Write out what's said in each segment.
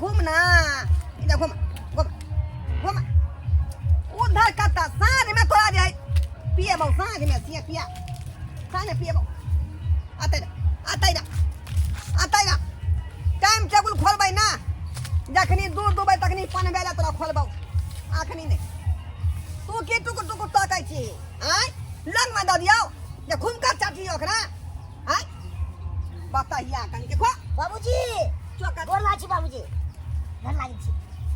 घूम ना, इधर घूम घूम घूम। उधर कत्ता साँझ में तोरा जे पिएबौ, साँझ में से पिया, साँझ में पिएबौ। आते जा, आते जा, आते जा। टाइम टेबुल खोलबै ना, जखनी दूध दुबै तखनी पनबै ला तोरा खोलबौ, अखनी नहि। तू की टुकुर टुकुर तकै छी? आँय, लग में दऽ दियौ जे घुम कऽ चाटी ओकरा। आँय, बताहिया कनि के खो। बाबूजी चोकर। गोर लागै छी बाबूजी, गोर लागै छी।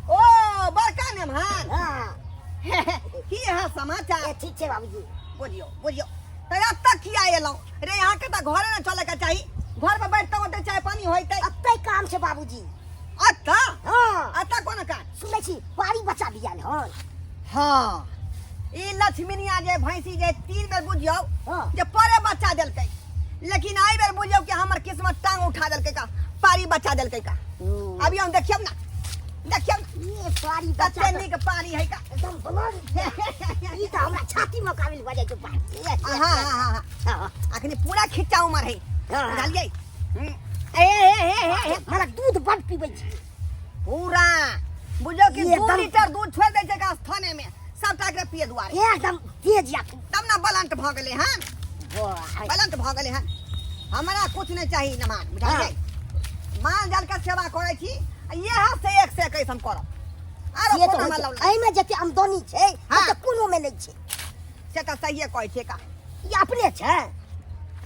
ओ बड़का नेमहान। हाँ। की है समाचार? ए, ठीक छै बाबूजी। बुझियौ बुझियौ, तऽ एतऽ किया एलहुँ रे? अहाँके तऽ घरे ने चलैके चाही, घर पर बैठतहुँ ओतऽ चाय पानी होइतै। एतै काम छै बाबूजी। एतऽ? हाँ। एतऽ कोन काज? सुनै छी पारी बच्चा बियाल हन। हाँ, ई लक्ष्मीनिया जे भैंसी जे 3 बेर बुझियौ हाँ। जे परे बच्चा देलकै, लेकिन एहि बेर बुझियौ कि हमर किस्मत टांग उठा देलकै का, पारी बच्चा देलकै का। अभी हम देखियौ ना, देखियौ ना। ये पारी बच्चा कते तऽ नीक पारी है का, एकदम ब्लड। ई तऽ हमरा छाती में काबिल भऽ जाइ छै पारी। हाँ, हाँ, हाँ, हाँ। हाँ। अखनी पूरा खिच्चा उमर है, हाँ। बुझलियै? ए, ए, ए, ए, ए, ए। हमरा दूध बड पीबै छी पूरा। बुझियौ कि ई 2 एकदम लीटर दूध छोड़ि दै छै का स्थाने में, सबटा के पिए दुआरे। एकदम तेज या तब ना बलंट भऽ गेलै हन, वाह। बलंट भऽ गेलै हन। हमरा कुछ नहि चाही नमान, बुझलियै? माल जाल के सेवा करै छी, आ इएह से 1 से 21 हम करब। आरो से तऽ कोनो होइ छै। मतलब नहि। एहिमे जते आमदनी छै हाँ। ओते कोनो में नहि छै। से तऽ सहिए कहै छियै का। ई अपने छै?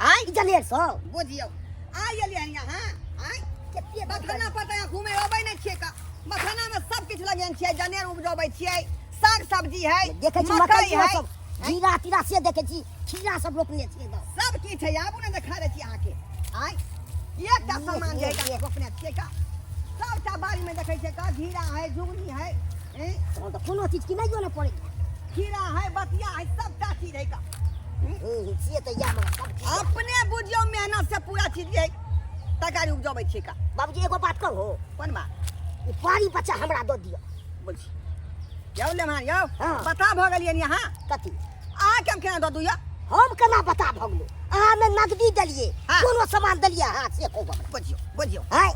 आँय? ई जनेर सब? बुझियौ, आइ एलियै हन यहाँ, आँय? कते बथाना पर तऽ यहाँ घुमै अबै नहि छियै का। बथाना में सब किछु लगेने छियै, जनेर उपजबै छियै, साग सब्जी है, देखै छी मकई मकई है, सब, जीरा तीरा से देखै छी, खीरा सब रोपने छियै एकदम। सब किछु है, आबू ने देखा दै छी अहाँके। आँय, एकटा सामान जे है रोपने छियै का, सबटा बाड़ी में देखै छियै का, घिरा है, झुगनी है, हैं? तहन तऽ कोनो चीज किनैयो नहि पड़ै। खीरा है, बतिया है, सबटा चीज है का। से तऽ इएह मगर सब चीज अपने बुझियौ मेहनत से पूरा चीज जे है तरकारी उपजबै छियै का। बाबूजी एगो बात कहू? कोन बात? ई पारी बच्चा हमरा दऽ दिअ। बुझी यौ लेमहान यौ, हाँ। बता भऽ गेलियै नि अहाँ? कथी? अहाँके हम केना दऽ दू यौ? हम केना बता भऽ गेलहुँ? अहाँ ने नगदी देलियै, हाँ। कोनो सामान देलियै अहाँ, से कहू हमरा। बुझियौ बुझियौ। आँय?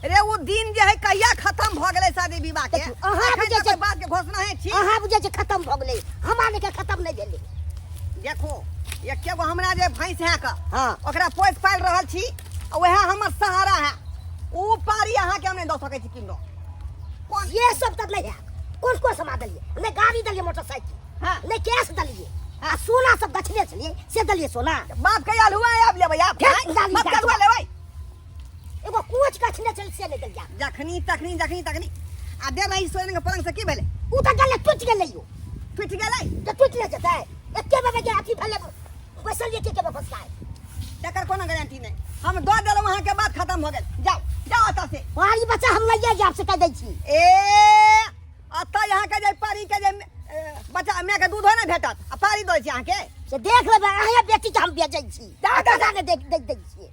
रे ओ दिन जे है कहिया खत्म भऽ गेलै शादी विवाह के? देखियौ, अहाँ एखन बुझै तक छै- ओहि बात के घोषणा है छी। अहाँ बुझै छै खत्म भऽ गेलै, हमरा लेके खत्म नहि भेलै। देखो, एके गो हमरा जे भैंस है का, हाँ। ओकरा पोसि पालि रहल छी, आ वएह हमर सहारा है। ओ पारी अहाँके हम नहि दऽ सकै छी किनो। कोन ये सब तऽ नहि है। कोन कोन सामान देलियै? नहि गाड़ी देलियै मोटरसाइकिल, हाँ। नहि कैश देलियै, आ सोना सब गछने छलियै से देलियै सोना। बाप के आलुआ आब लेबै आब। फेर आँय? गाड़ी बाप के गाड़ी। आलुआ लेबै। एगो कोच गछने छलियै से नहि देलियै। जखनी तखनी जखनी तखनी आ दे रही सोने के पलंग से की भेलै? उ तऽ गेलै, टूटि गेलै यौ। टूटि गेलै? तऽ टूटि नहि जेतै? एके बेर जे अथी भेलै, बैसल जे के फसकाय, तकर कोनो गारंटी नहि। हम दऽ देलहुँ अहाँके, बात खत्म भऽ गेल। जाउ जाउ एतऽ से। पारी बच्चा हम लइए जायब से कहि दै छी। ए एतऽ अहाँके जे पारी के जे बच्चा माय के दूधो नहि भेटत, आ पारी दै छी अहाँके। से देख लेबै, अहें बेटीके हम बेचै छी। जा, जा, जा। नहि देख देख दै छियै,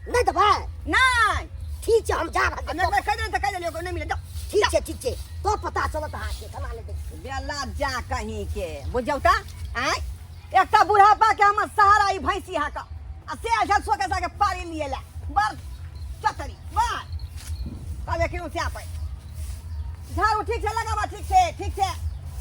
नहि देबै? नहि। ठीक छै, हम जा रहल छी। हम एक बेर कहि देलियै तऽ कहि देलियै, ओकर नहि मिलत। जाउ। ठीक छै, ठीक छै, तो पता चलत अहाँके केना नहि दै छियै। बेला जा कहीं के बुझौ तऽ। आँय, एकटा बुढ़ापा के हमर सहारा ई भैंसी हा का, आ से अच्छा सोके साके पारी लिए ला बड़ चतरी बड़ कहबे कि से आपै झाड़ू ठीक से लगाबा। ठीक से, ठीक से।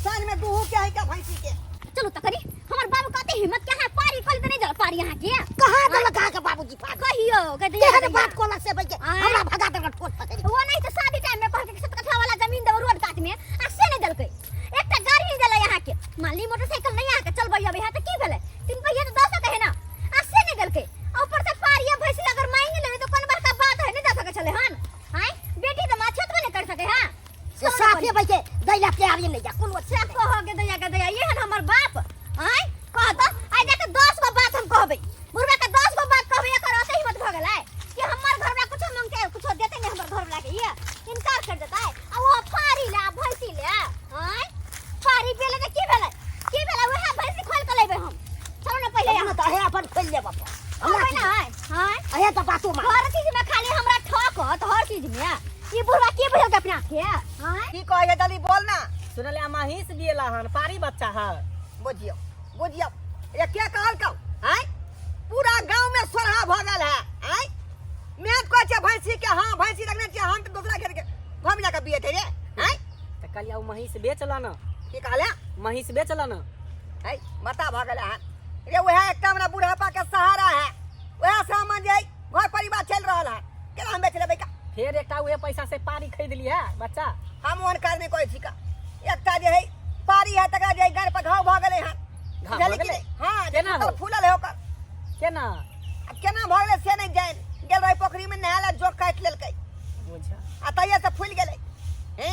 साँझ में दूहू के है का भैंसी के। चलू तऽ कनी हमर बाबू कते हिम्मत के अहाँ पारी खोल देने जल पारी अहाँ के। कहाँ देलक अहाँके बाबूजी पारी? कहियो के दिया केहन दैया। बात कहलक से भैया? आँय? हमरा भगा देलक ठोस पकड़ि। वो नहीं तऽ शादी टाइम में कहलकै कि 7 कट्ठा वाला जमीन देबो रोड कात में, आ से नहीं देलकै। एकटा गाड़ी नहीं देलै अहाँ के। मान ली मोटरसाइकिल नहीं अहाँ के चलबै अबै है तऽ की भेलै, 3 पहिया तऽ दऽ सकै है ना, आ से नहीं देलकै। आ ऊपर से पारी भैंसी अगर मांगि लेबै तऽ कोन बड़का बात है, नहीं दऽ सकै छलै हन। आँय, बेटी तऽ माछो तऽ नहीं कर सकै है। से साफे भैया दैला तैयारी नहीं जा कोनो से कह के दैया के दैया एहन हमर बाप। आँय कह तऽ आइ जाके 10 गो बात हम कहबै बुढ़बा के, 10 गो बात कहबै। एकर ओते हिम्मत भऽ गेलै कि हमर घरवला कुछो मांगते कुछो देते नहीं, हमर घरवला के ये इनकार कर देतै। आ ओ पारी ले आ भैंसी ले। आँय पारी बेले तऽ की भेलै, की भेलै? वएह भैंसी खोल के लेबै हम। चलू ने पहिले हम यहाँ। तऽ अहे अपन खोलि लेब अपन। हमरा खोलबै की? ने आँय? आँय? अहे तऽ बातो मान। हर चीज में खाली हमरा ठकत, हर चीज में। ई बुढ़वा की बुझलकै अपना के? आँय? की कहै है, जल्दी बोल ना। सुनलियै महींस बियला हन, पारी बच्चा है। बुझियौ बुझियौ, ये के कहलकौ? आँय, पूरा गांव में सोरहा भऽ गेल है। आँय, मेहनत करै छियै भैंसी के, हाँ भैंसी रखने छियै हम तऽ दोसरा खेत के। घर में जाकर बिये थे रे हैं तऽ कहलियै ओ महींस बेच ल न। की कहले? महींस बेच ल न। है मता भऽ गेलै हन रे। वएह एकटा हमरा बुढ़ापा के सहारा है, वएह से हमर जे घर परिवार चलि रहल है, केना हम बेच लेबै का? फेर एकटा उहे पैसा से पारी खरीद ली है बच्चा। हम ओहन काज नहि करै छी का। एकटा जे है पारी है तकरा जे है गाड़ पर घाव भऽ गेलै हन। घाव बुझलियै भऽ कि गेलै? नहि? हाँ, केना हो? फूलल है ओकर। केना? आब केना भऽ गेलै से नहि जानि। गेल रही पोखरि में नहाय ला, जोक काटि लेलकै। बुझा। आ तहिया से फूलि गेलै। हे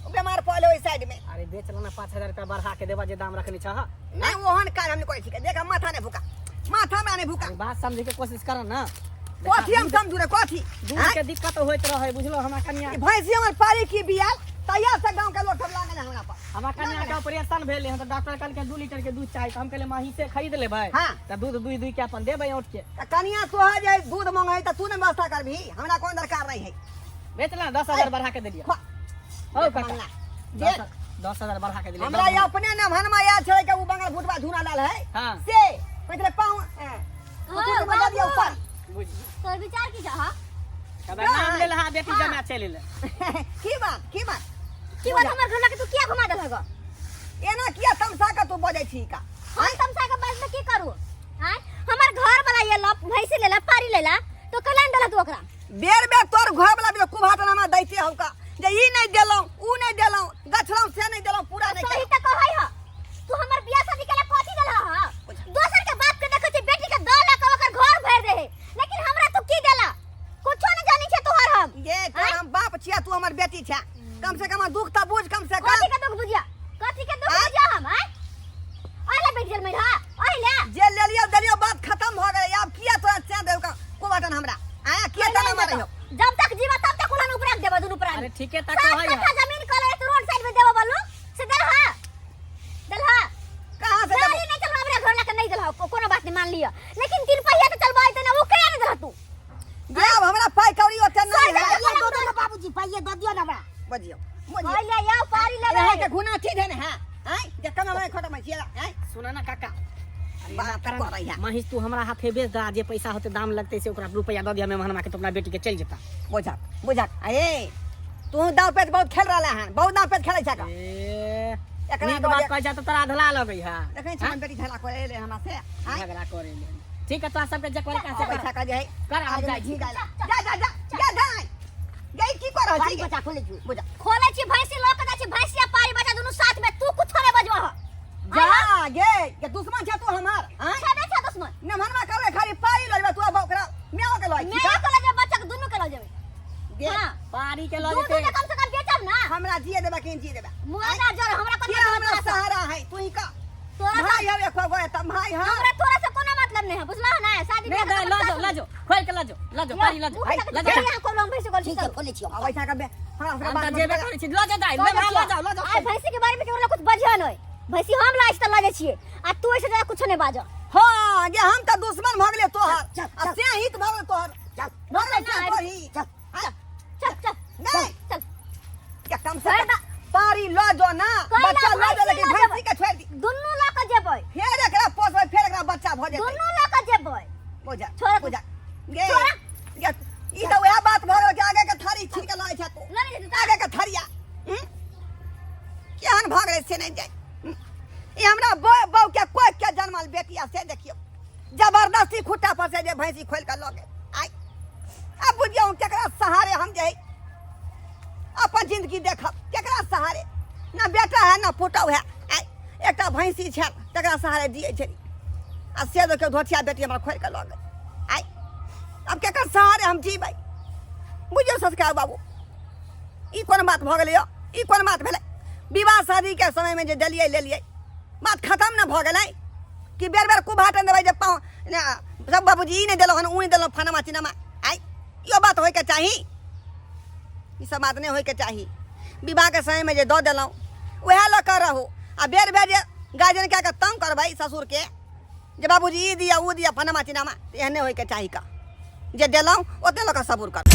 ओ बेमार पड़ल ओहि साइड में। अरे बेच लेना, 5000 रुपया बढ़ा के देबा जे दाम रखने छह। नहीं ओहन काज हम नहि करै छी। देख माथा नहि भूका, माथा हमरा नहि भूका। अरे बात समझे के कोशिश कर ना। कथी हम समझू रे कथी? दूध आँय? के दिक्कत होइत रहे बुझलो। हमरा कनिया ई भैंसी हमर पारी की बियाल तहिया से गांव के लोग सब लागल है हमरा पर। हमरा कनिया के ऑपरेशन भेलै हन तऽ डॉक्टर कहलकै 2 लीटर के दूध चाही, तऽ हम कहलियै महींसे खरीद लेबै। हाँ। तऽ दूध दुहि दुहि के अपन देबै औंट के। तऽ कनिया तोहर जे दूध मांगे तऽ तू नहि व्यवस्था करबही, हमरा कोन दरकार नहीं है। बेच ला, 10,000 बढ़ा के देलियै। खा। हौ काका। मांगला। देख। 10,000 बढ़ा के देलियै। हमरा 10,000। अपने न भनमा याद छै कि उ बंगल भुटवा धुना लाल है। हाँ। से पहिले पाँव हाँ, बजा दिया बाबू। ऊपर। बुझ तोर विचार की छह? तब नाम ले लहा बेटी जमा चलि एलै। की बात, की बात? की बात? हमर घर लगे तू किया घुमा देलह गो? एना किया तमसा के तू बजै छी का? हम तमसा के बाज में की करू? आय हमर घर वाला ये ला भैंसी लेला पारी लेला तो कलान देला तू ओकरा। बेर बेर तोर घर वाला भी कुभाटन हमरा दैते हौ का जे ई नहीं देलौं ऊ नहीं देलौं गछलौं से नहीं देलौं पूरा नहीं सही केलौं। त कहै ह तू हमर बियाह शादी के लिए कथी देलह ह? दोसर के बाप के देखै छी बेटी के 2 लाख ओकर घर भरि दे है, लेकिन हमरा तू की देला? कुछो नहीं जानी छे तोहर हम। ये तोर हम बाप छिया, तू हमर बेटी छे, कम से कम दुख त बुझ कम से कम। कथी के दुख बुझिया? कथी के दुख आँय? बुझिया हम? आय आले बैठ गेल मैया आइले जे लेलियो देलियो बात खत्म भ गेलै। आब किया तोरा चैन देबौ का कुभाटन हमरा? आया किया तना मारै हो? जब तक जीवा तब तक उलन ऊपर रख देबो दुनू प्राणी। अरे ठीके त सात कहै कट्ठा है। जमीन कल तो रोड साइड में देबो बोलू से देलहा देलहा कहां से देबो? गाड़ी नहीं चलवा हमरा घर लाके नहीं देलहा। कोनो बात नहीं मान लिया, लेकिन तीन पहिया तो चलवाई त ना ओकरे नहीं देलहा तू। जे आब हमरा पाइ कौड़ी ओते नहीं है। पाइये दऽ दो ना बाबूजी, पाइये दऽ दियौ ना हमरा। बजियो बजियो। पहिले याव पारी लेबै। यहाँ के घुना चीज है ना है आय जे कम हमरा खत्म छियै आय। सुना ना काका, अरे बात एना कर ना। करै है। महींस तू हमरा हाथे बेच दा, जे पैसा होते दाम लगते से ओकरा रुपया दऽ दिया मेहमानमा के, तो अपना बेटी के चलि जेता। बुझक बुझक। अरे तू दाव पेच बहुत खेल रहला हन, बहुत दाव पेच खेलै छै का। ए एकरा नीक दऽ बात दे। कहै छै तऽ तोरा अधला लगै है। देखै छी बेटी झगड़ा करे ले हमरा से आय। झगड़ा करे ले। ठीक है तोरा सबके जे करे का से पैसा कर। का जे है कर, हम आगे जाइ छी। में घी डाल। जा जा जा जा जा गई की कर रहल पारी छी? बच्चा खोलै छी। बुझा। खोलै छी भैंसी लऽ के जाइ छी, भैंसी आ पारी बच्चा दुनू साथ में, तू कुछो नहि बजबह। जा गे के दुश्मन छै तू हमर? आय छेबे छै दुश्मन। नमहनमा करे खाली पारी लजबा तू, अब ओकरा म्याओ के लय छी। मेरा के लऽ जेबै, बच्चा के दुनू के लऽ जेबै। गे हाँ। पारी के लऽ दूध जेतै। तऽ कम से कम बेचब ना। हमरा जिए देबा कि जिए देबा? मुआदा जर हमरा के कोनो हमरा तोरा से सहारा है तू ही का। तोरा से भाई हवे खो गए त भाई हां। हमरा तोरा से कोनो मतलब नहीं है बुझला ना? शादी नहीं बियाह दे, लऽ जाओ लऽ जाओ खोल के लऽ जाओ लऽ जाओ पारी लऽ जाओ लऽ जाओ। यहाँ कोनो भैंसी गोल ठीक है खोलै छी। अब ऐसा कर बे हमरा सबके हम बात तऽ मत जेबे कर। करै छी, लऽ जा दाइ, लऽ जाओ लऽ जाओ। आइ भैंसी के बारे में केकरो कुछ बजियो नहीं, भैंसी हम लाज त लजे छिए आ तू ऐसे ज्यादा कुछ नहीं बाजो। हां गे हम त दुश्मन भ गेलियो तोहर। चल, आ चल। से हित भ गेल तोहर। चल भ गेल से नहीं। तोहर ही। चल हाँ, चल चल नहीं। चल के कम से छोड़ कम पारी ल जो ना कैला बच्चा ल जो भैंसी लेकिन लऽ भैंसी के छोड़ दी। दुनू लऽ के जेबै। फेर एकरा पोसबै, फेर एकरा बच्चा भ जेतै। दुनू लऽ के जेबै। बुझा छोड़। बुझा गे छोड़। गे ई त वएह बात भ गेल कि आगे के थारी छीन के लय छै तू। लऽ नहि जेतै। आगे के थारिया केहन भऽ गेलै से नहि जाय। ई हमरा बौ बौ के कोइ के जनमल बेटिया से देखियौ जबरदस्ती खुट्टा पर से जे भैंसी खोलि के लऽ गेल। आइ आब बुझियौ केकरा सहारे हम जे अपन जिंदगी देखब, केकरा सहारे? ना बेटा है ना पुतहु है, आइ एकटा भैंसी छै तकरा सहारे जियै छै आ से देखियौ धोतिया बेटी हमरा खोलि के लऽ गेल। आइ आब केकर सहारे हम जीबै? बुझियौ संस्कार बाबू ई कोन बात भऽ गेलै यौ? ई कोन बात भेलै? विवाह शादीके समयमे जे देलियै लेलियै बात खत्म ने भऽ गेलै कि बेर बेर कुभाटन देबै जे पाँव ने सब बाबूजी ई नहि देलहुँ हन ऊ नहि देलहुँ फनमा चिनमा। आइ इहो बात होइके चाही? ई सब बात नहि होइके चाही। विवाहके समयमे जे दऽ देलहुँ उएह लऽ कऽ रहू आ बेर बेर जे गार्जियन कए कऽ तंग करबै ससुरके जे बाबूजी ई दिअ ऊ दिअ फनमा चिनामा, तऽ एहने होइके चाही का जे देलहुँ ओते लऽ कऽ सबुर करू।